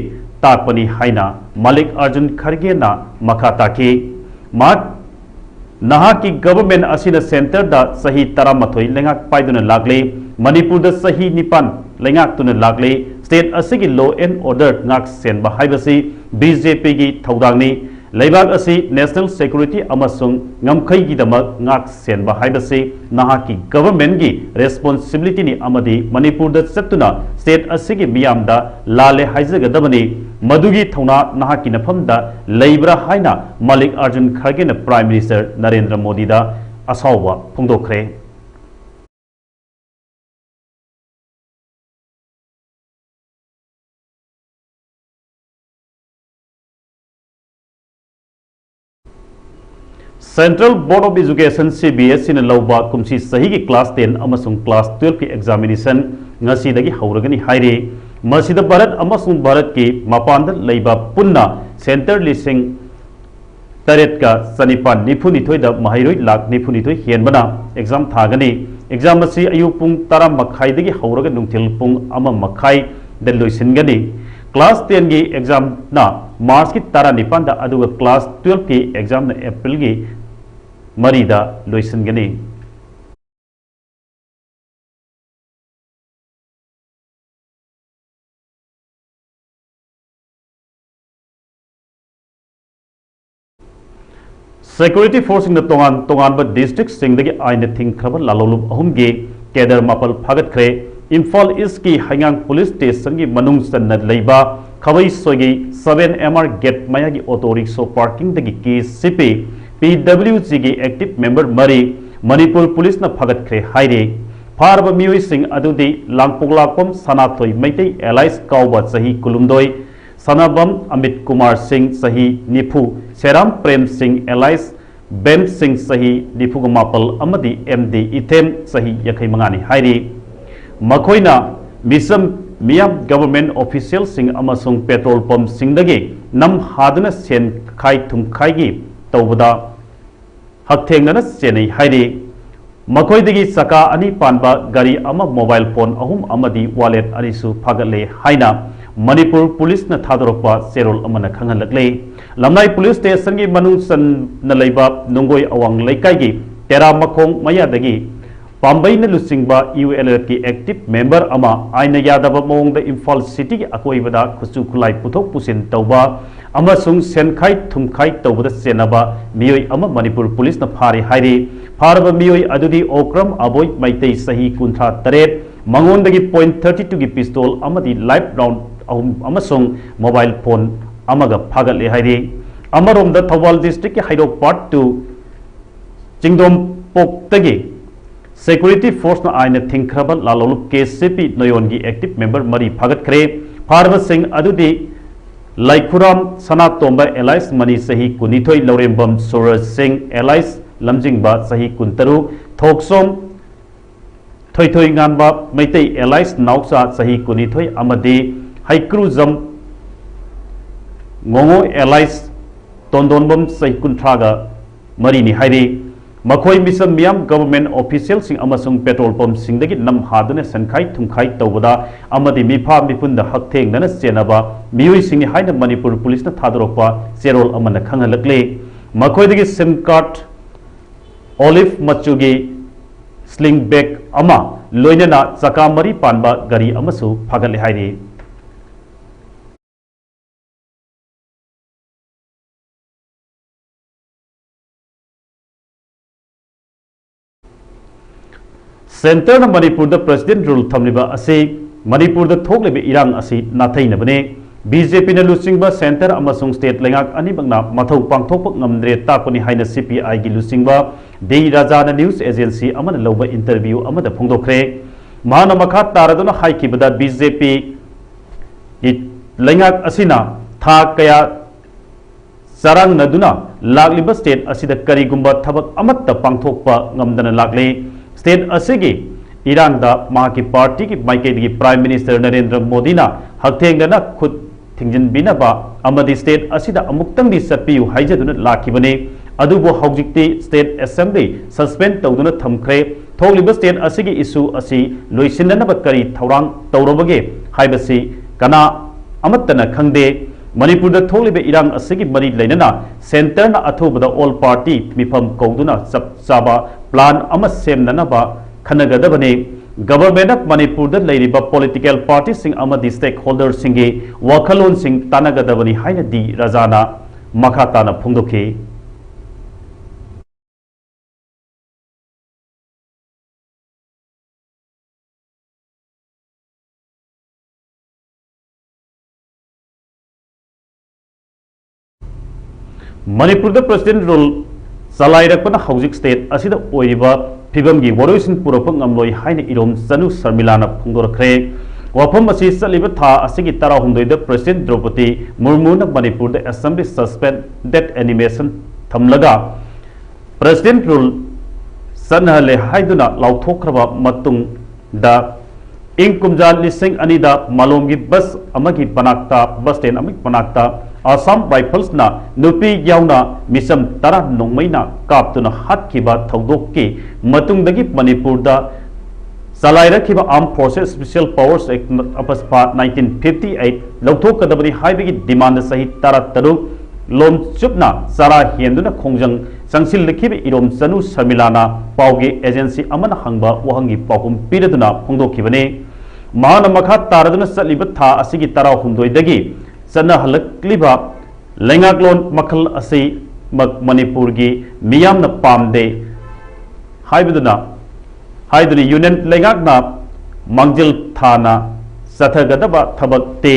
ꯇꯥꯛꯄꯅꯤ ꯍꯥꯏꯅ ꯃꯥꯂꯤꯛ ꯑꯥꯔꯖꯨꯟ ꯈꯔꯒꯦꯅ ꯃꯈꯥ ꯇꯥꯈꯤ꯫ ꯃꯍꯥꯛ, "ꯅꯍꯥꯛꯀꯤ ꯒꯕꯔꯃꯦꯟ ꯑꯁꯤꯅ ꯁꯦꯟꯇꯔꯗ ꯆꯍꯤ ꯇꯔꯥꯃꯥꯊꯣꯏ ꯂꯩꯉꯥꯛ ꯄꯥꯏꯗꯨꯅ ꯂꯥꯛꯂꯤ, ꯃꯅꯤꯄꯨꯔꯗ ꯆꯍꯤ ꯅꯤꯄꯥꯟ ꯂꯩꯉꯥꯛꯇꯨꯅ ꯂꯥꯛꯂꯤ꯫ ꯁ꯭ꯇꯦꯠ ꯑꯁꯤꯒꯤ law and order ꯉꯥꯛ ꯁꯦꯟꯕ ꯍꯥꯏꯕꯁꯤ B J P ꯒꯤ ꯊꯧꯗꯥꯡꯅꯤ꯫ ꯂꯩꯕꯥꯛ ꯑꯁꯤ national security ꯑꯃꯁꯨꯡ ꯉꯝꯈꯩꯒꯤꯗꯃꯛ ꯉꯥꯛ ꯁꯦꯟꯕ ꯍꯥꯏꯕꯁꯤ ꯅꯍꯥꯛꯀꯤ ꯒꯕꯔꯃꯦꯟꯒꯤ responsibility ꯅꯤ ꯑꯃꯗꯤ ꯃꯅꯤꯄꯨꯔꯗ ꯆꯠꯇꯨꯅ ꯁ꯭ꯇꯦꯠ ꯑꯁꯤꯒꯤ ꯃꯤꯌꯥꯝꯗ ꯂꯥꯜꯂꯦ ꯍꯥꯏꯖꯒꯗꯕꯅꯤ꯫ ꯃꯗꯨꯒꯤ ꯊꯧꯅꯥ ꯅꯍꯥꯛꯀꯤ ꯅꯐꯝꯗ ꯂꯩꯕ꯭ꯔꯥ?" ꯍꯥꯏꯅ ꯃꯥꯂꯤꯛ ꯑꯥꯔꯖꯨꯟ ꯈꯔꯒꯦꯅ ꯄ꯭ꯔꯥꯏꯝ ꯃꯤꯅꯤꯁꯇꯔ ꯅꯔꯦꯟꯗ꯭ꯔ ꯃꯣꯗꯤꯗ ꯑꯁꯥꯎꯕ ꯐꯣꯡꯗꯣꯛꯈ꯭ꯔꯦ꯫ Central Board of Education, C B S E ꯅ ꯂꯧꯕ ꯀꯨꯝꯁꯤ ꯆꯍꯤꯒꯤ class ten ꯑꯃꯁꯨꯡ class twelve ꯀꯤ examination ꯉꯁꯤꯗꯒꯤ ꯍꯧꯔꯒꯅꯤ ꯍꯥꯏꯔꯤ꯫ ꯃꯁꯤꯗ ꯚꯥꯔꯠ ꯑꯃꯁꯨꯡ ꯚꯥꯔꯠꯀꯤ ꯃꯄꯥꯟꯗ ꯂꯩꯕ ꯄꯨꯟꯅ center ꯂꯤꯁꯤꯡ ꯇꯔꯦꯠꯀ ꯆꯅꯤꯄꯥꯟ ꯅꯤꯐꯨ ꯅꯤꯊꯣꯏꯗ ꯃꯍꯩꯔꯣꯏ ꯂꯥꯈ ꯅꯤꯐꯨ ꯅꯤꯊꯣꯏ ꯍꯦꯟꯕꯅ exam ꯊꯥꯒꯅꯤ꯫ Exam ꯑꯁꯤ ꯑꯌꯨꯛ ꯄꯨꯡ ꯇꯔꯥ ꯃꯈꯥꯏꯗꯒꯤ ꯍꯧꯔꯒ ꯅꯨꯡꯊꯤꯜ ꯄꯨꯡ ꯑꯃ ꯃꯈꯥꯏꯗ ꯂꯣꯏꯁꯤꯟꯒꯅꯤ꯫ Class ten ꯒꯤ exam ꯅ March ꯀꯤ ꯇꯔꯥꯅꯤꯄꯥꯟꯗ, ꯑꯗꯨꯒ class twelve ꯀꯤ exam ꯅ April ꯒꯤ ꯃꯔꯤꯗ ꯂꯣꯏꯁꯤꯟꯒꯅꯤ꯫ Security force ꯁꯤꯡꯅ ꯇꯣꯉꯥꯟ ꯇꯣꯉꯥꯟꯕ district ꯁꯤꯡꯗꯒꯤ ꯑꯥꯏꯟꯅ ꯊꯤꯡꯈ꯭ꯔꯕ ꯂꯥꯂꯣꯡꯂꯨꯞ ꯑꯍꯨꯝꯒꯤ cadre ꯃꯥꯄꯜ ꯐꯥꯒꯠꯈ꯭ꯔꯦ꯫ ꯏꯝꯐꯥꯜ East ꯀꯤ ꯍꯩꯉꯥꯡ police station ꯒꯤ ꯃꯅꯨꯡ ꯆꯟꯅ ꯂꯩꯕ ꯈꯥꯕꯩꯁꯣꯏꯒꯤ seven M R gate ꯃꯌꯥꯒꯤ auto rickshaw parking ꯗꯒꯤ K C P ꯄꯤ ꯗꯕ꯭ꯂꯤꯎ ꯖꯤꯒꯤ active member ꯃꯔꯤ ꯃꯅꯤꯄꯨꯔ ꯄꯨꯂꯤꯁꯅ ꯐꯥꯒꯠꯈ꯭ꯔꯦ ꯍꯥꯏꯔꯤ꯫ ꯐꯥꯔꯕ ꯃꯤꯑꯣꯏꯁꯤꯡ ꯑꯗꯨꯗꯤ ꯂꯥꯡꯄꯣꯛꯂꯥꯛꯄꯝ ꯁꯅꯥꯊꯣꯏ ꯃꯩꯇꯩ alias ꯀꯥꯎꯕ ꯆꯍꯤ ꯀꯨꯟꯍꯨꯝꯗꯣꯏ, ꯁꯅꯥꯕꯝ ꯑꯃꯤꯠ ꯀꯨꯃꯥꯔ ꯁꯤꯡ ꯆꯍꯤ ꯅꯤꯐꯨ, ꯁꯦꯔꯥꯝ ꯄ꯭ꯔꯦꯝ ꯁꯤꯡ alias ꯕꯦꯝ ꯁꯤꯡ ꯆꯍꯤ ꯅꯤꯐꯨꯒ ꯃꯥꯄꯜ ꯑꯃꯗꯤ ꯑꯦꯝ ꯗꯤ ꯏꯊꯦꯝ ꯆꯍꯤ ꯌꯥꯡꯈꯩ ꯃꯉꯥꯅꯤ ꯍꯥꯏꯔꯤ꯫ ꯃꯈꯣꯏꯅ ꯃꯤꯆꯝ ꯃꯤꯌꯥꯝ, government officialꯁꯤꯡ ꯑꯃꯁꯨꯡ petrol pumpꯁꯤꯡꯗꯒꯤ ꯅꯝ ꯍꯥꯗꯨꯅ ꯁꯦꯟ ꯈꯥꯏ ꯊꯨꯝꯈꯥꯏꯒꯤ ꯇꯧꯕꯗ ꯍꯛꯊꯦꯡꯅꯅ ꯆꯦꯟꯅꯩ ꯍꯥꯏꯔꯤ꯫ ꯃꯈꯣꯏꯗꯒꯤ ꯆꯀꯥ ꯑꯅꯤ ꯄꯥꯟꯕ ꯒꯥꯔꯤ ꯑꯃ, mobile phone ꯑꯍꯨꯝ ꯑꯃꯗꯤ wallet ꯑꯅꯤꯁꯨ ꯐꯥꯒꯠꯂꯦ ꯍꯥꯏꯅ ꯃꯅꯤꯄꯨꯔ ꯄꯨꯂꯤꯁꯅ ꯊꯥꯗꯣꯔꯛꯄ ꯆꯦꯔꯣꯜ ꯑꯃꯅ ꯈꯪꯍꯜꯂꯛꯂꯦ꯫ ꯂꯝꯂꯥꯏ ꯄꯨꯂꯤꯁ ꯁ꯭ꯇꯦꯁꯟꯒꯤ ꯃꯅꯨꯡ ꯆꯟꯅ ꯂꯩꯕ ꯅꯨꯡꯒꯣꯏ ꯑꯋꯥꯡ ꯂꯩꯀꯥꯏꯒꯤ ꯇꯦꯔꯥ ꯃꯈꯣꯡ ꯃꯌꯥꯗꯒꯤ ꯄꯥꯝꯕꯩꯅ ꯂꯨꯆꯤꯡꯕ ꯌꯨ ꯑꯦꯜ ꯑꯦꯜ ꯑꯦꯐꯀꯤ active member ꯑꯃ ꯑꯥꯏꯟꯅ ꯌꯥꯗꯕ ꯃꯑꯣꯡꯗ ꯏꯝꯐꯥꯜ ꯁꯤꯇꯤꯒꯤ ꯑꯀꯣꯏꯕꯗ ꯈꯨꯠꯁꯨ ꯈꯨꯠꯂꯥꯏ ꯄꯨꯊꯣꯛ ꯄꯨꯁꯤꯟ ꯇꯧꯕ ꯑꯃꯁꯨꯡ ꯁꯦꯟꯈꯥꯏ ꯊꯨꯝꯈꯥꯏ ꯇꯧꯕꯗ ꯆꯦꯟꯅꯕ ꯃꯤꯑꯣꯏ ꯑꯃ ꯃꯅꯤꯄꯨꯔ ꯄꯨꯂꯤꯁꯅ ꯐꯥꯔꯦ ꯍꯥꯏꯔꯤ꯫ ꯐꯥꯔꯕ ꯃꯤꯑꯣꯏ ꯑꯗꯨꯗꯤ ꯑꯣꯀ꯭ꯔꯝ ꯑꯕꯣꯏ ꯃꯩꯇꯩ, ꯆꯍꯤ ꯀꯨꯟꯊ꯭ꯔꯥ ꯇꯔꯦꯠ, ꯃꯉꯣꯟꯗꯒꯤ point thirty twoꯒꯤ pistol ꯑꯃꯗꯤ live round ꯑꯍꯨꯝ ꯑꯃꯁꯨꯡ mobile phone ꯑꯃꯒ ꯐꯥꯒꯠꯂꯦ ꯍꯥꯏꯔꯤ꯫ ꯑꯃꯔꯣꯝꯗ ꯊꯧꯕꯥꯜ districtꯀꯤ ꯍꯩꯔꯣꯛ part two ꯆꯤꯡꯗꯣꯝꯄꯣꯛꯇꯒꯤ security forceꯅ ꯑꯥꯏꯟꯅ ꯊꯤꯡꯈ꯭ꯔꯕ ꯂꯥꯂꯣꯡꯂꯨꯞ ꯀꯦ ꯁꯤ ꯄꯤ ꯅꯣꯌꯣꯟꯒꯤ active member ꯃꯔꯤ ꯐꯥꯒꯠꯈ꯭ꯔꯦ꯫ ꯐꯥꯔꯕꯁꯤꯡ ꯑꯗꯨꯗꯤ ꯂꯩꯈꯨꯔꯥꯝ ꯁꯅꯥꯇꯣꯝꯕ alias ꯃꯅꯤ, ꯆꯍꯤ ꯀꯨꯟꯅꯤꯊꯣꯏ, ꯂꯧꯔꯦꯝꯕꯝ ꯁꯨꯔꯖ ꯁꯤꯡ alias ꯂꯝꯖꯤꯡꯕ, ꯆꯍꯤ ꯀꯨꯟꯇꯔꯨꯛ, ꯊꯣꯛꯆꯣꯝ ꯊꯣꯏꯊꯣꯏꯉꯥꯟꯕ ꯃꯩꯇꯩ alias ꯅꯥꯎꯆꯥ, ꯆꯍꯤ ꯀꯨꯟꯅꯤꯊꯣꯏ, ꯑꯃꯗꯤ ꯍꯩꯀ꯭ꯔꯨꯖꯝ ꯉꯣꯉꯣ alias ꯇꯣꯟꯗꯣꯟꯕꯝ, ꯆꯍꯤ ꯀꯨꯟꯊ꯭ꯔꯥꯒ ꯃꯔꯤꯅꯤ ꯍꯥꯏꯔꯤ꯫ ꯃꯈꯣꯏ ꯃꯤꯆꯝ ꯃꯤꯌꯥꯝ, government officialꯁꯤꯡ ꯑꯃꯁꯨꯡ petrol pumpꯁꯤꯡꯗꯒꯤ ꯅꯝ ꯍꯥꯗꯨꯅ ꯁꯦꯟꯈꯥꯏ ꯊꯨꯝꯈꯥꯏ ꯇꯧꯕꯗ ꯑꯃꯗꯤ ꯃꯤꯐꯥ ꯃꯤꯄꯨꯟꯗ ꯍꯛꯊꯦꯡꯅꯅ ꯆꯦꯟꯅꯕ ꯃꯤꯑꯣꯏꯁꯤꯡꯅꯤ ꯍꯥꯏꯅ ꯃꯅꯤꯄꯨꯔ ꯄꯨꯂꯤꯁꯅ ꯊꯥꯗꯣꯔꯛꯄ ꯆꯦꯔꯣꯜ ꯑꯃꯅ ꯈꯪꯍꯜꯂꯛꯂꯤ꯫ ꯃꯈꯣꯏꯗꯒꯤ SIM card, olive ꯃꯆꯨꯒꯤ sling bag ꯑꯃ, ꯂꯣꯏꯅꯅ ꯆꯀꯥ ꯃꯔꯤ ꯄꯥꯟꯕ ꯒꯥꯔꯤ ꯑꯃꯁꯨ ꯐꯥꯒꯠꯂꯦ ꯍꯥꯏꯔꯤ꯫ Centreꯅ ꯃꯅꯤꯄꯨꯔꯗ President Rule ꯊꯝꯂꯤꯕ ꯑꯁꯤ ꯃꯅꯤꯄꯨꯔꯗ ꯊꯣꯛꯂꯤꯕ ꯏꯔꯥꯡ ꯑꯁꯤ ꯅꯥꯊꯩꯅꯕꯅꯤ꯫ ꯕꯤ ꯖꯦ ꯄꯤꯅ ꯂꯨꯆꯤꯡꯕ centre ꯑꯃꯁꯨꯡ state ꯂꯩꯉꯥꯛ ꯑꯅꯤꯃꯛꯅ ꯃꯊꯧ ꯄꯥꯡꯊꯣꯛꯄ ꯉꯝꯗ꯭ꯔꯦ ꯇꯥꯛꯄꯅꯤ ꯍꯥꯏꯅ ꯁꯤ ꯄꯤ ꯑꯥꯏꯒꯤ ꯂꯨꯆꯤꯡꯕ ꯗꯤ ꯔꯥꯖꯥꯅ news agency ꯑꯃꯅ ꯂꯧꯕ interview ꯑꯃꯗ ꯐꯣꯡꯗꯣꯛꯈ꯭ꯔꯦ꯫ ꯃꯍꯥꯛꯅ ꯃꯈꯥ ꯇꯥꯔꯗꯨꯅ ꯍꯥꯏꯈꯤꯕꯗ, ꯕꯤ ꯖꯦ ꯄꯤꯒꯤ ꯂꯩꯉꯥꯛ ꯑꯁꯤꯅ ꯊꯥ ꯀꯌꯥ ꯆꯔꯥꯡꯅꯗꯨꯅ ꯂꯥꯛꯂꯤꯕ state ꯑꯁꯤꯗ ꯀꯔꯤꯒꯨꯝꯕ ꯊꯕꯛ ꯑꯃꯠꯇ ꯄꯥꯡꯊꯣꯛꯄ ꯉꯝꯗꯅ ꯂꯥꯛꯂꯤ꯫ State ꯑꯁꯤꯒꯤ ꯏꯔꯥꯡꯗ ꯃꯍꯥꯛꯀꯤ partyꯒꯤ ꯃꯥꯏꯀꯩꯗꯒꯤ Prime Minister ꯅꯔꯦꯟꯗ꯭ꯔ ꯃꯣꯗꯤꯅ ꯍꯛꯊꯦꯡꯅꯅ ꯈꯨꯠ ꯊꯤꯡꯖꯤꯟꯕꯤꯅꯕ ꯑꯃꯗꯤ state ꯑꯁꯤꯗ ꯑꯃꯨꯛꯇꯪꯗꯤ ꯆꯠꯄꯤꯌꯨ ꯍꯥꯏꯖꯗꯨꯅ ꯂꯥꯛꯈꯤꯕꯅꯤ꯫ ꯑꯗꯨꯕꯨ ꯍꯧꯖꯤꯛꯇꯤ state assembly suspend ꯇꯧꯗꯨꯅ ꯊꯝꯈ꯭ꯔꯦ꯫ ꯊꯣꯛꯂꯤꯕ state ꯑꯁꯤꯒꯤ issue ꯑꯁꯤ ꯂꯣꯏꯁꯤꯟꯅꯅꯕ ꯀꯔꯤ ꯊꯧꯔꯥꯡ ꯇꯧꯔꯕꯒꯦ ꯍꯥꯏꯕꯁꯤ ꯀꯅꯥ ꯑꯃꯠꯇꯅ ꯈꯪꯗꯦ꯫ ꯃꯅꯤꯄꯨꯔꯗ ꯊꯣꯛꯂꯤꯕ ꯏꯔꯥꯡ ꯑꯁꯤꯒꯤ ꯃꯔꯤ ꯂꯩꯅꯅ centreꯅ ꯑꯊꯨꯕꯗ all party ꯃꯤꯐꯝ ꯀꯧꯗꯨꯅ ꯆꯞ ꯆꯥꯕ plan ꯑꯃ ꯁꯦꯝꯅꯅꯕ ꯈꯟꯅꯒꯗꯕꯅꯤ꯫ Government of ꯃꯅꯤꯄꯨꯔꯗ ꯂꯩꯔꯤꯕ political partyꯁꯤꯡ ꯑꯃꯗꯤ stakeholderꯁꯤꯡꯒꯤ ꯋꯥꯈꯜꯂꯣꯟꯁꯤꯡ ꯇꯥꯟꯅꯒꯗꯕꯅꯤ ꯍꯥꯏꯅ ꯗꯤ ꯔꯥꯖꯥꯅ ꯃꯈꯥ ꯇꯥꯅ ꯐꯣꯡꯗꯣꯛꯈꯤ꯫ ꯃꯅꯤꯄꯨꯔꯗ President Rule ꯆꯂꯥꯏꯔꯛꯄꯅ ꯍꯧꯖꯤꯛ state ꯑꯁꯤꯗ ꯑꯣꯏꯔꯤꯕ ꯐꯤꯕꯝꯒꯤ ꯋꯥꯔꯣꯏꯁꯤꯟ ꯄꯨꯔꯛꯄ ꯉꯝꯂꯣꯏ ꯍꯥꯏꯅ ꯏꯔꯣꯝ ꯆꯅꯨ ꯁꯔꯃꯤꯂꯥꯅ ꯐꯣꯡꯗꯣꯔꯛꯈ꯭ꯔꯦ꯫ ꯋꯥꯐꯝ ꯑꯁꯤ ꯆꯠꯂꯤꯕ ꯊꯥ ꯑꯁꯤꯒꯤ ꯇꯔꯥꯍꯨꯝꯗꯣꯏꯗ President ꯗ꯭ꯔꯧꯄꯗꯤ ꯃꯨꯔꯃꯨꯅ ꯃꯅꯤꯄꯨꯔꯗ assembly suspended animation ꯊꯝꯂꯒ President Rule ꯆꯠꯅꯍꯜꯂꯦ ꯍꯥꯏꯗꯨꯅ ꯂꯥꯎꯊꯣꯛꯈ꯭ꯔꯕ ꯃꯇꯨꯡꯗ, ꯏꯪ ꯀꯨꯝꯖꯥ ꯂꯤꯁꯤꯡ ꯑꯅꯤꯗ ꯃꯥꯂꯣꯝꯒꯤ bus ꯑꯃꯒꯤ ꯃꯅꯥꯛꯇ, bus stand ꯑꯃꯒꯤ ꯃꯅꯥꯛꯇ Assam Riflesꯅ ꯅꯨꯄꯤ ꯌꯥꯎꯅ ꯃꯤꯆꯝ ꯇꯔꯥ ꯅꯣꯡꯃꯩꯅ ꯀꯥꯞꯇꯨꯅ ꯍꯥꯠꯈꯤꯕ ꯊꯧꯗꯣꯛꯀꯤ ꯃꯇꯨꯡꯗꯒꯤ ꯃꯅꯤꯄꯨꯔꯗ ꯆꯂꯥꯏꯔꯛꯈꯤꯕ Armed Forces Special Powers Act, ꯑꯄꯁꯄꯥ, nineteen fifty eight ꯂꯧꯊꯣꯛꯀꯗꯕꯅꯤ ꯍꯥꯏꯕꯒꯤ demand ꯆꯍꯤ ꯇꯔꯥꯇꯔꯨꯛ ꯂꯣꯝ ꯆꯨꯞꯅ ꯆꯔꯥ ꯍꯦꯟꯗꯨꯅ ꯈꯣꯡꯖꯪ ꯆꯪꯁꯤꯜꯂꯛꯈꯤꯕ ꯏꯔꯣꯝ ꯆꯅꯨ ꯁꯔꯃꯤꯂꯥꯅ ꯄꯥꯎꯒꯤ agency ꯑꯃꯅ ꯍꯪꯕ ꯋꯥꯍꯪꯒꯤ ꯄꯥꯎꯈꯨꯝ ꯄꯤꯔꯗꯨꯅ ꯐꯣꯡꯗꯣꯛꯈꯤꯕꯅꯤ꯫ ꯃꯍꯥꯛꯅ ꯃꯈꯥ ꯇꯥꯔꯗꯨꯅ ꯆꯠꯂꯤꯕ ꯊꯥ ꯑꯁꯤꯒꯤ ꯇꯔꯥꯍꯨꯝꯗꯣꯏꯗꯒꯤ ꯆꯠꯅꯍꯜꯂꯛꯂꯤꯕ ꯂꯩꯉꯥꯛꯂꯣꯟ ꯃꯈꯜ ꯑꯁꯤꯃꯛ ꯃꯅꯤꯄꯨꯔꯒꯤ ꯃꯤꯌꯥꯝꯅ ꯄꯥꯝꯗꯦ ꯍꯥꯏꯕꯗꯨꯅ, ꯍꯥꯏꯗꯨꯅ Union ꯂꯩꯉꯥꯛꯅ ꯃꯥꯡꯖꯤꯜ ꯊꯥꯅ ꯆꯠꯊꯒꯗꯕ ꯊꯕꯛꯇꯤ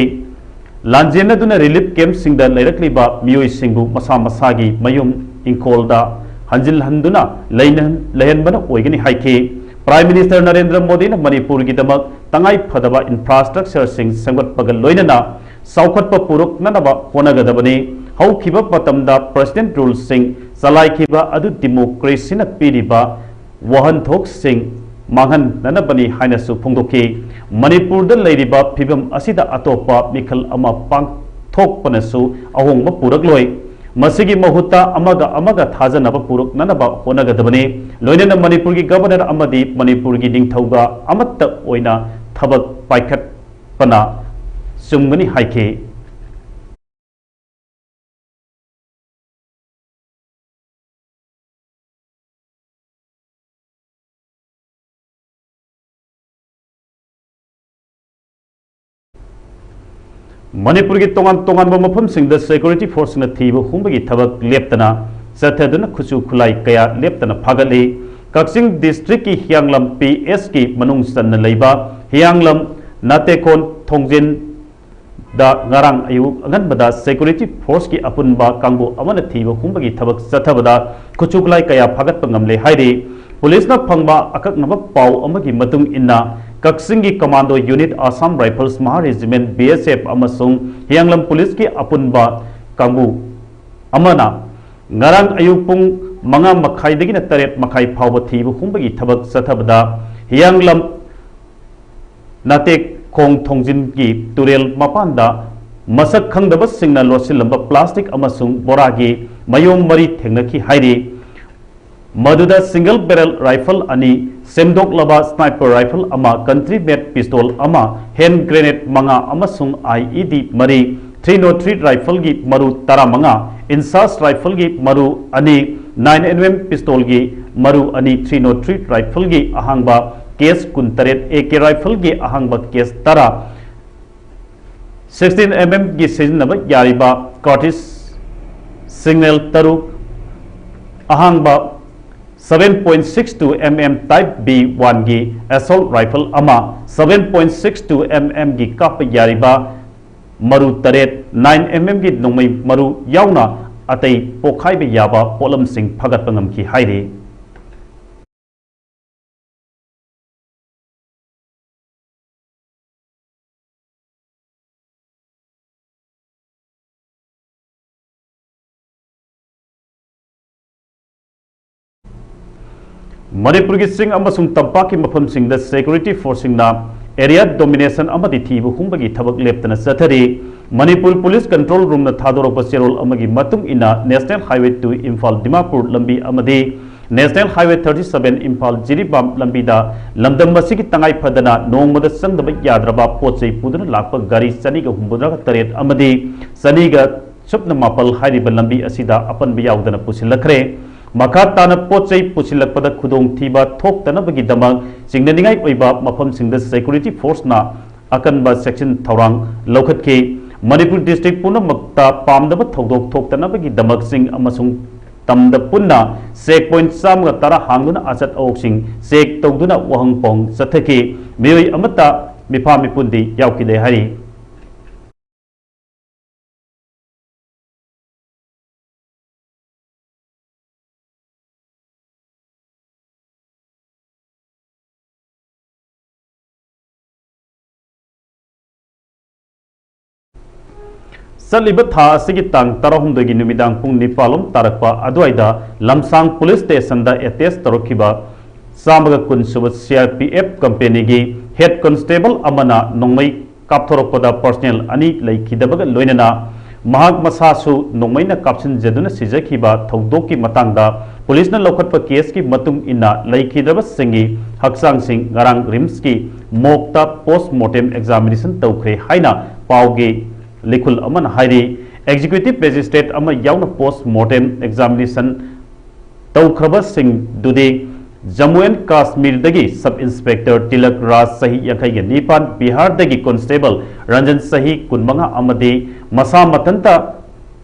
ꯂꯥꯟꯖꯦꯟꯅꯗꯨꯅ relief camp ꯁꯤꯡꯗ ꯂꯩꯔꯛꯂꯤꯕ ꯃꯤꯑꯣꯏꯁꯤꯡꯕꯨ ꯃꯁꯥ ꯃꯁꯥꯒꯤ ꯃꯌꯨꯝ ꯏꯪꯈꯣꯜꯗ ꯍꯟꯖꯤꯜꯍꯟꯗꯨꯅ ꯂꯩꯅ-, ꯂꯩꯍꯟꯕꯅ ꯑꯣꯏꯒꯅꯤ ꯍꯥꯏꯈꯤ꯫ Prime Minister ꯅꯔꯦꯟꯗ꯭ꯔ ꯃꯣꯗꯤꯅ ꯃꯅꯤꯄꯨꯔꯒꯤꯗꯃꯛ ꯇꯉꯥꯏ ꯐꯗꯕ infrastructure ꯁꯤꯡ ꯁꯦꯝꯒꯠꯄꯒ ꯂꯣꯏꯅꯅ ꯆꯥꯎꯈꯠꯄ ꯄꯨꯔꯛꯅꯅꯕ ꯍꯣꯠꯅꯒꯗꯕꯅꯤ꯫ ꯍꯧꯈꯤꯕ ꯃꯇꯝꯗ President Rule ꯁꯤꯡ ꯆꯂꯥꯏꯈꯤꯕ ꯑꯗꯨ democracy ꯅ ꯄꯤꯔꯤꯕ ꯋꯥꯍꯟꯊꯣꯛꯁꯤꯡ ꯃꯥꯡꯍꯟꯅꯅꯕꯅꯤ ꯍꯥꯏꯅꯁꯨ ꯐꯣꯡꯗꯣꯛꯈꯤ꯫ ꯃꯅꯤꯄꯨꯔꯗ ꯂꯩꯔꯤꯕ ꯐꯤꯕꯝ ꯑꯁꯤꯗ ꯑꯇꯣꯞꯄ ꯃꯤꯈꯜ ꯑꯃ ꯄꯥꯡꯊꯣꯛꯄꯅꯁꯨ ꯑꯍꯣꯡꯕ ꯄꯨꯔꯛꯂꯣꯏ꯫ ꯃꯁꯤꯒꯤ ꯃꯍꯨꯠꯇ ꯑꯃꯒ ꯑꯃꯒ ꯊꯥꯖꯅꯕ ꯄꯨꯔꯛꯅꯅꯕ ꯍꯣꯠꯅꯒꯗꯕꯅꯤ꯫ ꯂꯣꯏꯅꯅ ꯃꯅꯤꯄꯨꯔꯒꯤ Governor ꯑꯃꯗꯤ ꯃꯅꯤꯄꯨꯔꯒꯤ ꯅꯤꯡꯊꯧꯒ ꯑꯃꯠꯇ ꯑꯣꯏꯅ ꯊꯕꯛ ꯄꯥꯏꯈꯠꯄꯅ ꯆꯨꯝꯒꯅꯤ ꯍꯥꯏꯈꯤ꯫ ꯃꯅꯤꯄꯨꯔꯒꯤ ꯇꯣꯉꯥꯟ ꯇꯣꯉꯥꯟꯕ ꯃꯐꯝꯁꯤꯡꯗ security force ꯁꯤꯡꯅ ꯊꯤꯕ ꯍꯨꯝꯕꯒꯤ ꯊꯕꯛ ꯂꯦꯞꯇꯅ ꯆꯠꯊꯗꯨꯅ ꯈꯨꯠꯁꯨ ꯈꯨꯠꯂꯥꯏ ꯀꯌꯥ ꯂꯦꯞꯇꯅ ꯐꯥꯒꯠꯂꯤ꯫ ꯀꯛꯆꯤꯡ district ꯀꯤ ꯍꯤꯌꯥꯡꯂꯝ P S ꯀꯤ ꯃꯅꯨꯡ ꯆꯟꯅ ꯂꯩꯕ ꯍꯤꯌꯥꯡꯂꯝ ꯅꯥꯇꯦꯀꯣꯟ ꯊꯣꯡꯖꯤꯟ ꯗ ꯉꯔꯥꯡ ꯑꯌꯨꯛ ꯑꯉꯟꯕꯗ security force ꯀꯤ ꯑꯄꯨꯟꯕ ꯀꯥꯡꯕꯨ ꯑꯃꯅ ꯊꯤꯕ ꯍꯨꯝꯕꯒꯤ ꯊꯕꯛ ꯆꯠꯊꯕꯗ ꯈꯨꯠꯁꯨ ꯈꯨꯠꯂꯥꯏ ꯀꯌꯥ ꯐꯥꯒꯠꯄ ꯉꯝꯂꯦ ꯍꯥꯏꯔꯤ꯫ Police ꯅ ꯐꯪꯕ ꯑꯀꯛꯅꯕ ꯄꯥꯎ ꯑꯃꯒꯤ ꯃꯇꯨꯡ ꯏꯟꯅ, ꯀꯛꯆꯤꯡꯒꯤ Commando Unit, Assam Rifles, Mahar Regiment, B S F ꯑꯃꯁꯨꯡ ꯍꯤꯌꯥꯡꯂꯝ Police ꯀꯤ ꯑꯄꯨꯟꯕ ꯀꯥꯡꯕꯨ ꯑꯃꯅ ꯉꯔꯥꯡ ꯑꯌꯨꯛ ꯄꯨꯡ ꯃꯉꯥ ꯃꯈꯥꯏꯗꯒꯤꯅ ꯇꯔꯦꯠ ꯃꯈꯥꯏ ꯐꯥꯎꯕ ꯊꯤꯕ ꯍꯨꯝꯕꯒꯤ ꯊꯕꯛ ꯆꯠꯊꯕꯗ, ꯍꯤꯌꯥꯡꯂꯝ ꯅꯥꯇꯦꯛꯈꯣꯡ ꯊꯣꯡꯖꯤꯟꯒꯤ ꯇꯨꯔꯦꯜ ꯃꯄꯥꯟꯗ ꯃꯁꯛ ꯈꯪꯗꯕꯁꯤꯡꯅ ꯂꯣꯠꯁꯤꯜꯂꯝꯕ plastic ꯑꯃꯁꯨꯡ ꯕꯣꯔꯥꯒꯤ ꯃꯌꯣꯝ ꯃꯔꯤ ꯊꯦꯡꯅꯈꯤ ꯍꯥꯏꯔꯤ꯫ ꯃꯗꯨꯗ single barrel rifle ꯑꯅꯤ, ꯁꯦꯝꯗꯣꯛꯂꯕ sniper rifle ꯑꯃ, country made pistol ꯑꯃ, hand grenade ꯃꯉꯥ ꯑꯃꯁꯨꯡ I E D ꯃꯔꯤ, three nought three rifle ꯒꯤ ꯃꯔꯨ ꯇꯔꯥꯃꯉꯥ, INSAS rifle ꯒꯤ ꯃꯔꯨ ꯑꯅꯤ, nine M M pistol ꯒꯤ ꯃꯔꯨ ꯑꯅꯤ, three nought three rifle ꯒꯤ ꯑꯍꯥꯡꯕ case contract, A K rifle ꯒꯤ ꯑꯍꯥꯡꯕ case ꯇꯔꯥ, sixteen M M ꯒꯤ ꯁꯤꯖꯤꯟꯅꯕ ꯌꯥꯔꯤꯕ cartridge single ꯇꯔꯨꯛ, ꯑꯍꯥꯡꯕ seven point six two M M Type B one ꯒꯤ assault rifle ꯑꯃ, seven point six two M M ꯒꯤ ꯀꯥꯞꯄ ꯌꯥꯔꯤꯕ ꯃꯔꯨ ꯇꯔꯦꯠ, ꯅꯥꯏꯟ ꯑꯦꯝ ꯑꯦꯝꯒꯤ ꯅꯣꯡꯃꯩ ꯃꯔꯨ ꯌꯥꯎꯅ ꯑꯇꯩ ꯄꯣꯈꯥꯏꯕ ꯌꯥꯕ ꯄꯣꯠꯂꯝꯁꯤꯡ ꯐꯥꯒꯠꯄ ꯉꯝꯈꯤ ꯍꯥꯏꯔꯤ꯫ ꯃꯅꯤꯄꯨꯔꯒꯤ ꯆꯤꯡ ꯑꯃꯁꯨꯡ ꯇꯝꯄꯥꯛꯀꯤ ꯃꯐꯝꯁꯤꯡꯗ security forceꯁꯤꯡꯅ area domination ꯑꯃꯗꯤ ꯊꯤꯕ ꯍꯨꯝꯕꯒꯤ ꯊꯕꯛ ꯂꯦꯞꯇꯅ ꯆꯠꯊꯔꯤ꯫ ꯃꯅꯤꯄꯨꯔ Police Control Roomꯅ ꯊꯥꯗꯣꯔꯛꯄ ꯆꯦꯔꯣꯜ ꯑꯃꯒꯤ ꯃꯇꯨꯡ ꯏꯟꯅ, National Highway two Imphal Dimapur ꯂꯝꯕꯤ ꯑꯃꯗꯤ National Highway thirty seven Imphal Jiribam ꯂꯝꯕꯤꯗ ꯂꯝꯗꯝ ꯑꯁꯤꯒꯤ ꯇꯉꯥꯏ ꯐꯗꯅ ꯅꯣꯡꯃꯗ ꯆꯪꯗꯕ ꯌꯥꯗ꯭ꯔꯕ ꯄꯣꯠ ꯆꯩ ꯄꯨꯗꯨꯅ ꯂꯥꯛꯄ ꯒꯥꯔꯤ ꯆꯅꯤꯒ ꯍꯨꯝꯐꯨꯇꯔꯦꯠ ꯑꯃꯗꯤ ꯆꯅꯤꯒ ꯁꯨꯞꯅ ꯃꯥꯄꯜ ꯍꯥꯏꯔꯤꯕ ꯂꯝꯕꯤ ꯑꯁꯤꯗ ꯑꯄꯟꯕ ꯌꯥꯎꯗꯅ ꯄꯨꯁꯤꯜꯂꯛꯈ꯭ꯔꯦ꯫ ꯃꯈꯥ ꯇꯥꯅ ꯄꯣꯠ ꯆꯩ ꯄꯨꯁꯤꯜꯂꯛꯄꯗ ꯈꯨꯗꯣꯡꯊꯤꯕ ꯊꯣꯛꯇꯅꯕꯒꯤꯗꯃꯛ ꯆꯤꯡꯅꯅꯤꯡꯉꯥꯏ ꯑꯣꯏꯕ ꯃꯐꯝꯁꯤꯡꯗ security forceꯅ ꯑꯀꯟꯕ ꯆꯦꯛꯁꯤꯟ ꯊꯧꯔꯥꯡ ꯂꯧꯈꯠꯈꯤ꯫ ꯃꯅꯤꯄꯨꯔ district ꯄꯨꯝꯅꯃꯛꯇ ꯄꯥꯝꯗꯕ ꯊꯧꯗꯣꯛ ꯊꯣꯛꯇꯅꯕꯒꯤꯗꯃꯛ ꯆꯤꯡ ꯑꯃꯁꯨꯡ ꯇꯝꯗ ꯄꯨꯟꯅ check point ꯆꯥꯝꯃꯒ ꯇꯔꯥ ꯍꯥꯡꯗꯨꯅ ꯑꯆꯠ ꯑꯋꯣꯛꯁꯤꯡ check ꯇꯧꯗꯨꯅ ꯋꯥꯍꯪ ꯄꯥꯎꯍꯪ ꯆꯠꯊꯈꯤ꯫ ꯃꯤꯑꯣꯏ ꯑꯃꯠꯇ ꯃꯤꯐꯥ ꯃꯤꯄꯨꯟꯗꯤ ꯌꯥꯎꯈꯤꯗꯦ ꯍꯥꯏꯔꯤ꯫ ꯆꯠꯂꯤꯕ ꯊꯥ ꯑꯁꯤꯒꯤ ꯇꯥꯡ ꯇꯔꯥꯍꯨꯝꯗꯣꯏꯒꯤ ꯅꯨꯃꯤꯗꯥꯡ ꯄꯨꯡ ꯅꯤꯄꯥꯜ ꯂꯣꯝ ꯇꯥꯔꯛꯄ ꯑꯗꯨꯋꯥꯏꯗ ꯂꯝꯁꯥꯡ police stationꯗ attach ꯇꯧꯔꯛꯈꯤꯕ ꯆꯥꯝꯃꯒ ꯀꯨꯟ ꯁꯨꯕ C R P F companyꯒꯤ head constable ꯑꯃꯅ ꯅꯣꯡꯃꯩ ꯀꯥꯞꯊꯣꯔꯛꯄꯗ personnel ꯑꯅꯤ ꯂꯩꯈꯤꯗꯕꯒ ꯂꯣꯏꯅꯅ ꯃꯍꯥꯛ ꯃꯁꯥꯁꯨ ꯅꯣꯡꯃꯩꯅ ꯀꯥꯞꯁꯤꯟꯖꯗꯨꯅ ꯁꯤꯖꯈꯤꯕ ꯊꯧꯗꯣꯛꯀꯤ ꯃꯇꯥꯡꯗ policeꯅ ꯂꯧꯈꯠꯄ caseꯀꯤ ꯃꯇꯨꯡ ꯏꯟꯅ ꯂꯩꯈꯤꯗꯕꯁꯤꯡꯒꯤ ꯍꯛꯆꯥꯡꯁꯤꯡ ꯉꯔꯥꯡ RIMSꯀꯤ morgueꯇ post mortem examination ꯇꯧꯈ꯭ꯔꯦ ꯍꯥꯏꯅ ꯄꯥꯎꯒꯤ ꯂꯤꯈꯨꯜ ꯑꯃꯅ ꯍꯥꯏꯔꯤ꯫ Executive magistrate ꯑꯃ ꯌꯥꯎꯅ post mortem examination ꯇꯧꯈ꯭ꯔꯕꯁꯤꯡꯗꯨꯗꯤ Jammu and Kashmirꯗꯒꯤ Sub Inspector tilak ꯔꯥꯖ, ꯆꯍꯤ ꯌꯥꯡꯈꯩꯒ ꯅꯤꯄꯥꯟ, ꯕꯤꯍꯥꯔꯗꯒꯤ Constable ꯔꯟꯖꯟ, ꯆꯍꯤ ꯀꯨꯟꯃꯉꯥ, ꯑꯃꯗꯤ ꯃꯁꯥ ꯃꯊꯟꯇ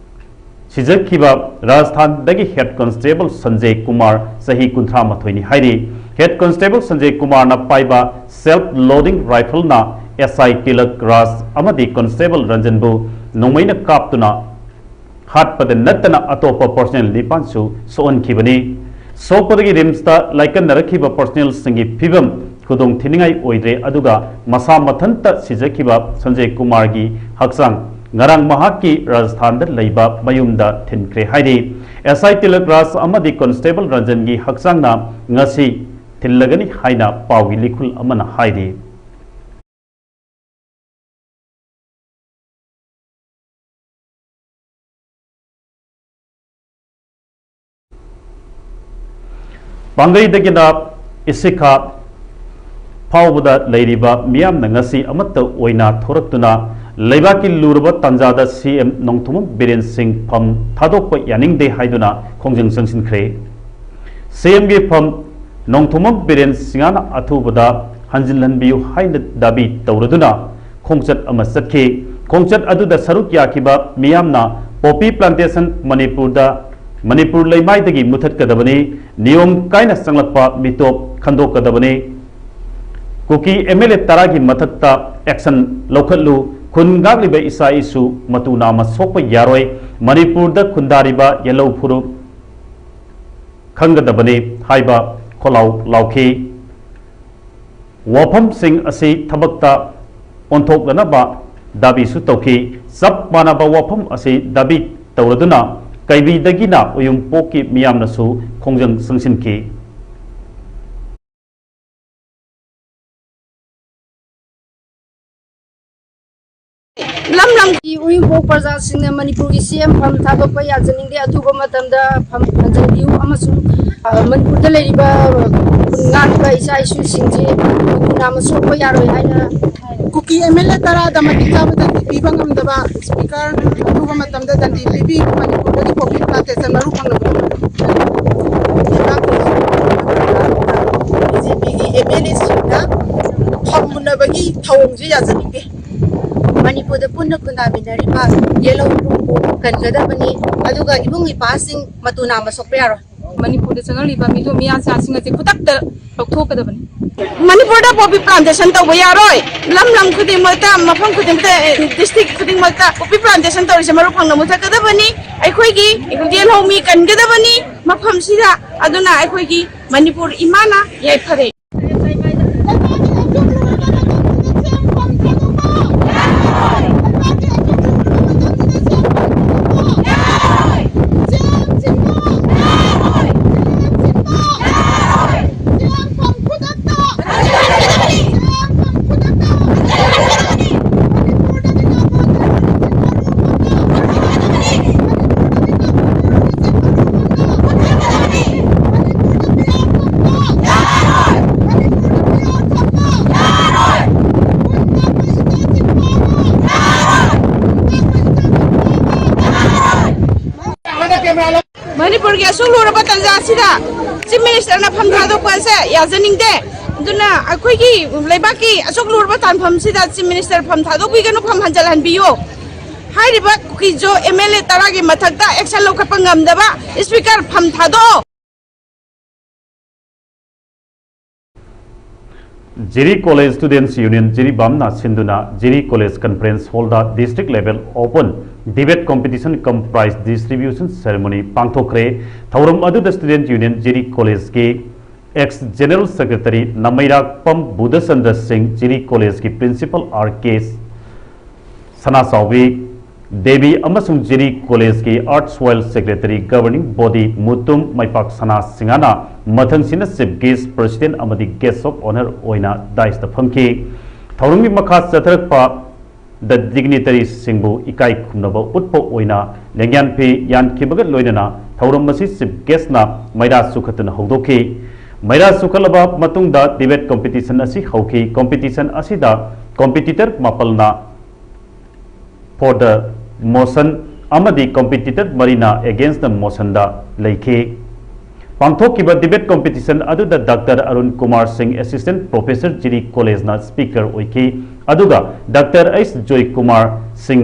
ꯁꯤꯖꯈꯤꯕ ꯔꯥꯖꯁꯊꯥꯟꯗꯒꯤ head constable ꯁꯟꯖꯦ ꯀꯨꯃꯥꯔ, ꯆꯍꯤ ꯀꯨꯟꯊ꯭ꯔꯥ ꯃꯥꯊꯣꯏꯅꯤ ꯍꯥꯏꯔꯤ꯫ Head constable ꯁꯟꯖꯦ ꯀꯨꯃꯥꯔꯅ ꯄꯥꯏꯕ self loading rifleꯅ ꯑꯦꯁ ꯑꯥꯏ ꯇꯤꯂꯛ ꯔꯥꯖ ꯑꯃꯗꯤ ꯀꯣꯟꯁꯇꯦꯕꯜ ꯔꯟꯖꯟꯕꯨ ꯅꯣꯡꯃꯩꯅ ꯀꯥꯞꯇꯨꯅ ꯍꯥꯠꯄꯗ ꯅꯠꯇꯅ ꯑꯇꯣꯞꯄ ꯄꯔꯁꯣꯅꯦꯜ ꯅꯤꯄꯥꯟꯁꯨ ꯁꯣꯛꯍꯟꯈꯤꯕꯅꯤ꯫ ꯁꯣꯛꯄꯗꯒꯤ ꯔꯤꯝꯁꯇ ꯂꯥꯏꯀꯠꯅꯔꯛꯈꯤꯕ ꯄꯔꯁꯣꯅꯦꯜꯁꯤꯡꯒꯤ ꯐꯤꯕꯝ ꯈꯨꯗꯣꯡ ꯊꯤꯅꯤꯡꯉꯥꯏ ꯑꯣꯏꯗ꯭ꯔꯦ, ꯑꯗꯨꯒ ꯃꯁꯥ ꯃꯊꯟꯇ ꯁꯤꯖꯈꯤꯕ ꯁꯟꯖꯦ ꯀꯨꯃꯥꯔꯒꯤ ꯍꯛꯆꯥꯡ ꯉꯔꯥꯡ ꯃꯍꯥꯛꯀꯤ ꯔꯥꯖꯁꯊꯥꯟꯗ ꯂꯩꯕ ꯃꯌꯨꯝꯗ ꯊꯤꯟꯈ꯭ꯔꯦ ꯍꯥꯏꯔꯤ꯫ ꯑꯦꯁ ꯑꯥꯏ ꯇꯤꯂꯛ ꯔꯥꯖ ꯑꯃꯗꯤ ꯀꯣꯟꯁꯇꯦꯕꯜ ꯔꯟꯖꯟꯒꯤ ꯍꯛꯆꯥꯡꯅ ꯉꯁꯤ ꯊꯤꯜꯂꯒꯅꯤ ꯍꯥꯏꯅ ꯄꯥꯎꯒꯤ ꯂꯤꯈꯨꯜ ꯑꯃꯅ ꯍꯥꯏꯔꯤ꯫ ꯄꯥꯡꯒꯩꯗꯒꯤꯅ ꯏꯁꯤꯈꯥ ꯐꯥꯎꯕꯗ ꯂꯩꯔꯤꯕ ꯃꯤꯌꯥꯝꯅ ꯉꯁꯤ ꯑꯃꯠꯇ ꯑꯣꯏꯅ ꯊꯣꯔꯛꯇꯨꯅ ꯂꯩꯕꯥꯛꯀꯤ ꯂꯨꯔꯕ ꯇꯥꯟꯖꯥꯗ ꯁꯤ ꯑꯦꯝ ꯅꯣꯡꯊꯣꯝꯕꯝ ꯕꯤꯔꯦꯟ ꯁꯤꯡ ꯐꯝ ꯊꯥꯗꯣꯛꯄ ꯌꯥꯅꯤꯡꯗꯦ ꯍꯥꯏꯗꯨꯅ ꯈꯣꯡꯖꯪ ꯆꯪꯁꯤꯟꯈ꯭ꯔꯦ꯫ ꯁꯤ ꯑꯦꯝꯒꯤ ꯐꯝ ꯅꯣꯡꯊꯣꯝꯕꯝ ꯕꯤꯔꯦꯟ ꯁꯤꯡꯍꯅ ꯑꯊꯨꯕꯗ ꯍꯟꯖꯤꯜꯍꯟꯕꯤꯌꯨ ꯍꯥꯏꯅ ꯗꯥꯕꯤ ꯇꯧꯔꯗꯨꯅ ꯈꯣꯡꯆꯠ ꯑꯃ ꯆꯠꯈꯤ꯫ ꯈꯣꯡꯆꯠ ꯑꯗꯨꯗ ꯁꯔꯨꯛ ꯌꯥꯈꯤꯕ ꯃꯤꯌꯥꯝꯅ ꯄꯣꯄꯤ ꯄ꯭ꯂꯥꯟꯇꯦꯁꯟ ꯃꯅꯤꯄꯨꯔꯗ, ꯃꯅꯤꯄꯨꯔ ꯂꯩꯃꯥꯏꯗꯒꯤ ꯃꯨꯊꯠꯀꯗꯕꯅꯤ, ꯅꯤꯌꯣꯝ ꯀꯥꯏꯅ ꯆꯪꯂꯛꯄ ꯃꯤꯇꯣꯞ ꯈꯟꯗꯣꯛꯀꯗꯕꯅꯤ, ꯀꯨꯀꯤ ꯑꯦꯝ ꯑꯦꯜ ꯑꯦ ꯇꯔꯥꯒꯤ ꯃꯊꯛꯇ ꯑꯦꯛꯁꯟ ꯂꯧꯈꯠꯂꯨ, ꯈꯨꯟ ꯉꯥꯛꯂꯤꯕ ꯏꯆꯥ ꯏꯁꯨ ꯃꯇꯨ ꯅꯥꯝꯃ ꯁꯣꯛꯄ ꯌꯥꯔꯣꯏ, ꯃꯅꯤꯄꯨꯔꯗ ꯈꯨꯟꯗꯥꯔꯤꯕ ꯌꯦꯜꯍꯧ ꯐꯨꯔꯨꯞ ꯈꯪꯒꯗꯕꯅꯤ ꯍꯥꯏꯕ ꯈꯣꯜꯂꯥꯎ ꯂꯥꯎꯈꯤ꯫ ꯋꯥꯐꯝꯁꯤꯡ ꯑꯁꯤ ꯊꯕꯛꯇ ꯑꯣꯟꯊꯣꯛꯅꯅꯕ ꯗꯥꯕꯤꯁꯨ ꯇꯧꯈꯤ꯫ ꯆꯞ ꯃꯥꯟꯅꯕ ꯋꯥꯐꯝ ꯑꯁꯤ ꯗꯥꯕꯤ ꯇꯧꯔꯗꯨꯅ ꯀꯩꯕꯤꯗꯒꯤꯅ ꯎꯌꯨꯝꯄꯣꯛꯀꯤ ꯃꯤꯌꯥꯝꯅꯁꯨ ꯈꯣꯡꯖꯪ ꯆꯪꯁꯤꯟꯈꯤ꯫ ꯂꯝ ꯂꯝꯒꯤ ꯎꯌꯨꯝꯄꯣꯛ ꯄ꯭ꯔꯖꯥꯁꯤꯡꯅ ꯃꯅꯤꯄꯨꯔꯒꯤ ꯁꯤ ꯑꯦꯝ ꯐꯝ ꯊꯥꯗꯣꯛꯄ ꯌꯥꯖꯅꯤꯡꯗꯦ꯫ ꯑꯊꯨꯕ ꯃꯇꯝꯗ ꯐꯝ ꯍꯟꯖꯤꯟꯕꯤꯌꯨ ꯑꯃꯁꯨꯡ, ꯑ, ꯃꯅꯤꯄꯨꯔꯗ ꯂꯩꯔꯤꯕ ꯉꯥꯡꯂꯤꯕ ꯏꯆꯥ ꯏꯁꯨꯁꯤꯡꯁꯦ ꯃꯇꯨ ꯅꯥꯝꯃ ꯁꯣꯛꯄ ꯌꯥꯔꯣꯏ ꯍꯥꯏꯅ ꯀꯨꯀꯤ ꯑꯦꯝ ꯑꯦꯜ ꯑꯦ ꯇꯔꯥꯗ ꯃꯇꯤꯛ ꯆꯥꯕ ꯗꯟꯗꯤ ꯄꯤꯕ ꯉꯝꯗꯕ ꯁ꯭ꯄꯤꯀꯔ ꯑꯊꯨꯕ ꯃꯇꯝꯗ ꯗꯟꯗꯤ ꯄꯤꯕꯤꯌꯨ꯫ ꯃꯅꯤꯄꯨꯔꯗꯒꯤ ꯄꯣꯄꯤ ꯄ꯭ꯂꯥꯟꯇꯦꯁꯟ ꯃꯔꯨ ꯐꯪꯅꯕ ꯍꯣꯠꯅꯕꯤꯌꯨ꯫ ꯕꯤ ꯖꯦ ꯄꯤꯒꯤ ꯑꯦꯝ ꯑꯦꯜ ꯑꯦꯁꯤꯡꯅ ꯐꯝ ꯃꯨꯟꯅꯕꯒꯤ ꯊꯧꯑꯣꯡꯁꯦ ꯌꯥꯖꯅꯤꯡꯗꯦ꯫ ꯃꯅꯤꯄꯨꯔꯗ ꯄꯨꯟꯅ ꯈꯨꯟꯗꯥꯃꯤꯟꯅꯔꯤꯕ ꯌꯦꯜꯍꯧ ꯐꯨꯔꯨꯞꯄꯨ ꯀꯟꯒꯗꯕꯅꯤ, ꯑꯗꯨꯒ ꯏꯕꯨꯡ ꯏꯄ꯭ꯋꯥꯁꯤꯡ ꯃꯇꯨ ꯅꯥꯝꯃ ꯁꯣꯛꯄ ꯌꯥꯔꯣꯏ꯫ ꯃꯅꯤꯄꯨꯔꯗ ꯆꯪꯍꯜꯂꯤꯕ ꯃꯤꯊꯨ ꯃꯤꯌꯥꯆꯥꯁꯤꯡ ꯑꯁꯤ ꯈꯨꯗꯛꯇ ꯂꯧꯊꯣꯛꯀꯗꯕꯅꯤ꯫ ꯃꯅꯤꯄꯨꯔꯗ ꯄꯣꯄꯤ ꯄ꯭ꯂꯥꯟꯇꯦꯁꯟ ꯇꯧꯕ ꯌꯥꯔꯣꯏ꯫ ꯂꯝ ꯂꯝ ꯈꯨꯗꯤꯡꯃꯛꯇ, ꯃꯐꯝ ꯈꯨꯗꯤꯡꯃꯛꯇ, ꯗꯤꯁꯇ꯭ꯔꯤꯛ ꯈꯨꯗꯤꯡꯃꯛꯇ ꯄꯣꯄꯤ ꯄ꯭ꯂꯥꯟꯇꯦꯁꯟ ꯇꯧꯔꯤꯁꯦ ꯃꯔꯨ ꯐꯪꯅ ꯃꯨꯊꯠꯀꯗꯕꯅꯤ꯫ ꯑꯩꯈꯣꯏꯒꯤ ꯌꯦꯜꯍꯧꯃꯤ ꯀꯟꯒꯗꯕꯅꯤ ꯃꯐꯝꯁꯤꯗ꯫ ꯑꯗꯨꯅ ꯑꯩꯈꯣꯏꯒꯤ ꯃꯅꯤꯄꯨꯔ ꯏꯃꯥꯅ ꯌꯥꯏꯐꯔꯦ꯫ ꯃꯅꯤꯄꯨꯔꯒꯤ ꯑꯁꯨꯛ ꯂꯨꯔꯕ ꯇꯥꯟꯖꯥ ꯑꯁꯤꯗ ꯆꯤꯐ ꯃꯤꯅꯤꯁꯇꯔꯅ ꯐꯝ ꯊꯥꯗꯣꯛꯄ ꯑꯁꯦ ꯌꯥꯖꯅꯤꯡꯗꯦ꯫ ꯑꯗꯨꯅ ꯑꯩꯈꯣꯏꯒꯤ ꯂꯩꯕꯥꯛꯀꯤ ꯑꯁꯨꯛ ꯂꯨꯔꯕ ꯇꯥꯟꯐꯝꯁꯤꯗ ꯆꯤꯐ ꯃꯤꯅꯤꯁꯇꯔ ꯐꯝ ꯊꯥꯗꯣꯛꯄꯤꯒꯅꯨ, ꯐꯝ ꯍꯟꯖꯤꯜꯍꯟꯕꯤꯌꯨ꯫ ꯍꯥꯏꯔꯤꯕ ꯀꯨꯀꯤꯖꯣ ꯑꯦꯝ ꯑꯦꯜ ꯑꯦ ꯇꯔꯥꯒꯤ ꯃꯊꯛꯇ ꯑꯦꯛꯁꯟ ꯂꯧꯈꯠꯄ ꯉꯝꯗꯕ ꯏꯁꯄꯤꯀꯔ ꯐꯝ ꯊꯥꯗꯣꯛꯑꯣ꯫ ꯖꯤꯔꯤ ꯀꯣꯂꯦꯖ ꯁ꯭ꯇꯨꯗꯦꯟꯠꯁ ꯌꯨꯅꯤꯌꯟ ꯖꯤꯔꯤꯕꯥꯝꯅ ꯁꯤꯟꯗꯨꯅ ꯖꯤꯔꯤ ꯀꯣꯂꯦꯖ ꯀꯟꯐꯔꯦꯟꯁ ꯍꯣꯜꯗ district level open debate competition cum prize distribution ceremony ꯄꯥꯡꯊꯣꯛꯈ꯭ꯔꯦ꯫ ꯊꯧꯔꯝ ꯑꯗꯨꯗ ꯁ꯭ꯇꯨꯗꯦꯟꯠꯁ ꯌꯨꯅꯤꯌꯟ ꯖꯤꯔꯤ ꯀꯣꯂꯦꯖꯀꯤ ex general secretary ꯅꯃꯩꯔꯥꯛꯄꯝ ꯕꯨꯙꯆꯟꯗ꯭ꯔ ꯁꯤꯡ, ꯖꯤꯔꯤ ꯀꯣꯂꯦꯖꯀꯤ principal ꯑꯥꯔ ꯀꯦ ꯁꯅꯥꯆꯥꯎꯕꯤ ꯗꯦꯕꯤ ꯑꯃꯁꯨꯡ ꯖꯤꯔꯤ ꯀꯣꯂꯦꯖꯀꯤ erstwhile secretary governing body Mutum ꯃꯩꯄꯥꯛ ꯁꯅꯥ ꯁꯤꯡꯍꯅ ꯃꯊꯪꯁꯤꯅ chief guest, president ꯑꯃꯗꯤ guest of honour ꯑꯣꯏꯅ dais ꯇ ꯐꯝꯈꯤ꯫ ꯊꯧꯔꯝꯒꯤ ꯃꯈꯥ ꯆꯠꯊꯔꯛꯄ ꯗ ꯗꯤꯒꯅꯤꯇꯔꯤꯁꯤꯡꯕꯨ ꯏꯀꯥꯏ ꯈꯨꯝꯅꯕ ꯎꯠꯄ ꯑꯣꯏꯅ ꯂꯦꯡꯌꯥꯟ ꯐꯤ ꯌꯥꯟꯈꯤꯕꯒ ꯂꯣꯏꯅꯅ ꯊꯧꯔꯝ ꯑꯁꯤ chief guest ꯅ ꯃꯩꯔꯥ ꯆꯨꯈꯠꯇꯨꯅ ꯍꯧꯗꯣꯛꯈꯤ꯫ ꯃꯩꯔꯥ ꯆꯨꯈꯠꯂꯕ ꯃꯇꯨꯡꯗ debate competition ꯑꯁꯤ ꯍꯧꯈꯤ꯫ Competition ꯑꯁꯤꯗ competitor ꯃꯥꯄꯜꯅ for the motion ꯑꯃꯗꯤ competitor ꯃꯔꯤꯅ against the motion ꯗ ꯂꯩꯈꯤ꯫ ꯄꯥꯡꯊꯣꯛꯈꯤꯕ debate competition ꯑꯗꯨꯗ ꯗꯥꯛꯇꯔ ꯑꯔꯨꯟ ꯀꯨꯃꯥꯔ ꯁꯤꯡ, assistant professor ꯖꯤꯔꯤ ꯀꯣꯂꯦꯖꯅ speaker ꯑꯣꯏꯈꯤ, ꯑꯗꯨꯒ doctor H Joykumar Singh,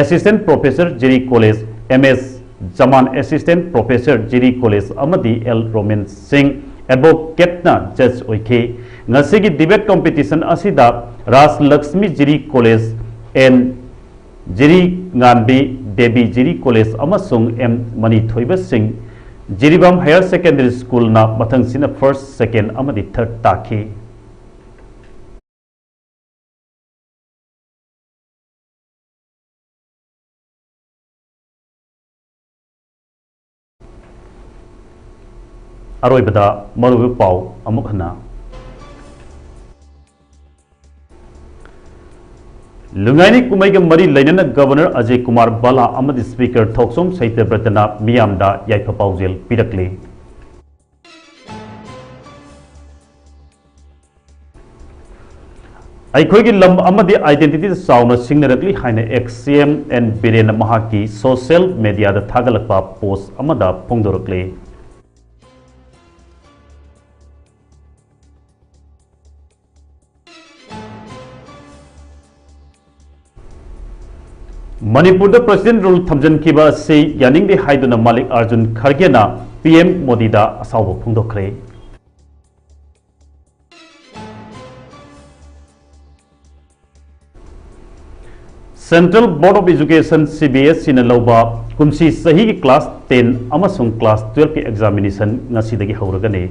assistant professor Jiri college, M S Jaman Assistant Professor Jiri College ꯑꯃꯗꯤ ꯑꯦꯜ ꯔꯣꯃꯦꯟ ꯁꯤꯡ Advocate ꯅ Judge ꯑꯣꯏꯈꯤ꯫ ꯉꯁꯤꯒꯤ debate competition ꯑꯁꯤꯗ Raj Lakshmi Jiri College, N Jiri Nganbi Devi Jiri College ꯑꯃꯁꯨꯡ M Manithoiba Singh Jiribam Higher Secondary School ꯅ ꯃꯊꯪꯁꯤꯠꯅ first, second ꯑꯃꯗꯤ third ꯇꯥꯈꯤ꯫ ꯑꯔꯣꯏꯕꯗ ꯃꯔꯨꯑꯣꯏꯕ ꯄꯥꯎ ꯑꯃꯨꯛ ꯍꯟꯅ꯫ ꯂꯨꯏꯉꯥꯏꯅꯤ ꯀꯨꯝꯍꯩꯒ ꯃꯔꯤ ꯂꯩꯅꯅ Governor ꯑꯖꯌ ꯀꯨꯃꯥꯔ ꯚꯜꯂꯥ ꯑꯃꯗꯤ Speaker ꯊꯣꯛꯆꯣꯝ ꯁꯇ꯭ꯌꯕ꯭ꯔꯇꯅ ꯃꯤꯌꯥꯝꯗ ꯌꯥꯏꯐ ꯄꯥꯎꯖꯦꯜ ꯄꯤꯔꯛꯂꯤ꯫ ꯑꯩꯈꯣꯏꯒꯤ ꯂꯝ ꯑꯃꯗꯤ identity ꯗ ꯆꯥꯎꯅ ꯁꯤꯡꯅꯔꯛꯂꯤ ꯍꯥꯏꯅ ex CM ꯑꯦꯟ ꯕꯤꯔꯦꯟꯅ ꯃꯍꯥꯛꯀꯤ social media ꯗ ꯊꯥꯒꯠꯂꯛꯄ post ꯑꯃꯗ ꯐꯣꯡꯗꯣꯔꯛꯂꯤ꯫ ꯃꯅꯤꯄꯨꯔꯗ President Rule ꯊꯝꯖꯤꯟꯈꯤꯕ ꯑꯁꯤ ꯌꯥꯅꯤꯡꯗꯦ ꯍꯥꯏꯗꯨꯅ ꯃꯥꯂꯤꯛ ꯑꯥꯔꯖꯨꯟ ꯈꯔꯒꯦꯅ PM ꯃꯣꯗꯤꯗ ꯑꯁꯥꯎꯕ ꯐꯣꯡꯗꯣꯛꯈ꯭ꯔꯦ꯫ Central Board of Education, CBSE ꯅ ꯂꯧꯕ ꯀꯨꯝꯁꯤ ꯆꯍꯤꯒꯤ class ten ꯑꯃꯁꯨꯡ class twelve ꯀꯤ examination ꯉꯁꯤꯗꯒꯤ ꯍꯧꯔꯒꯅꯤ꯫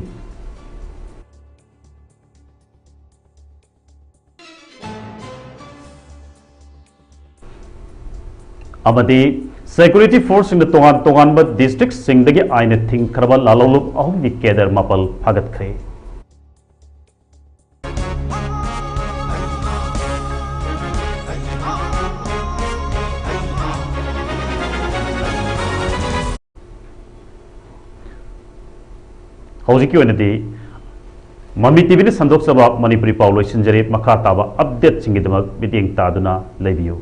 ꯑꯃꯗꯤ security force ꯁꯤꯡꯅ ꯇꯣꯉꯥꯟ ꯇꯣꯉꯥꯟꯕ district ꯁꯤꯡꯗꯒꯤ ꯑꯥꯏꯟꯅ ꯊꯤꯡꯈ꯭ꯔꯕ ꯂꯥꯂꯣꯡꯂꯨꯞ ꯑꯍꯨꯝꯒꯤ cadre ꯃꯥꯄꯜ ꯐꯥꯒꯠꯈ꯭ꯔꯦ꯫ ꯍꯧꯖꯤꯛꯀꯤ ꯑꯣꯏꯅꯗꯤ ꯃꯃꯤ ꯇꯤꯚꯤꯅ ꯁꯟꯗꯣꯛꯆꯕ ꯃꯅꯤꯄꯨꯔꯤ ꯄꯥꯎ ꯂꯣꯏꯁꯤꯟꯖꯔꯦ꯫ ꯃꯈꯥ ꯇꯥꯕ update ꯁꯤꯡꯒꯤꯗꯃꯛ ꯃꯤꯠꯌꯦꯡ ꯇꯥꯗꯨꯅ ꯂꯩꯕꯤꯌꯨ꯫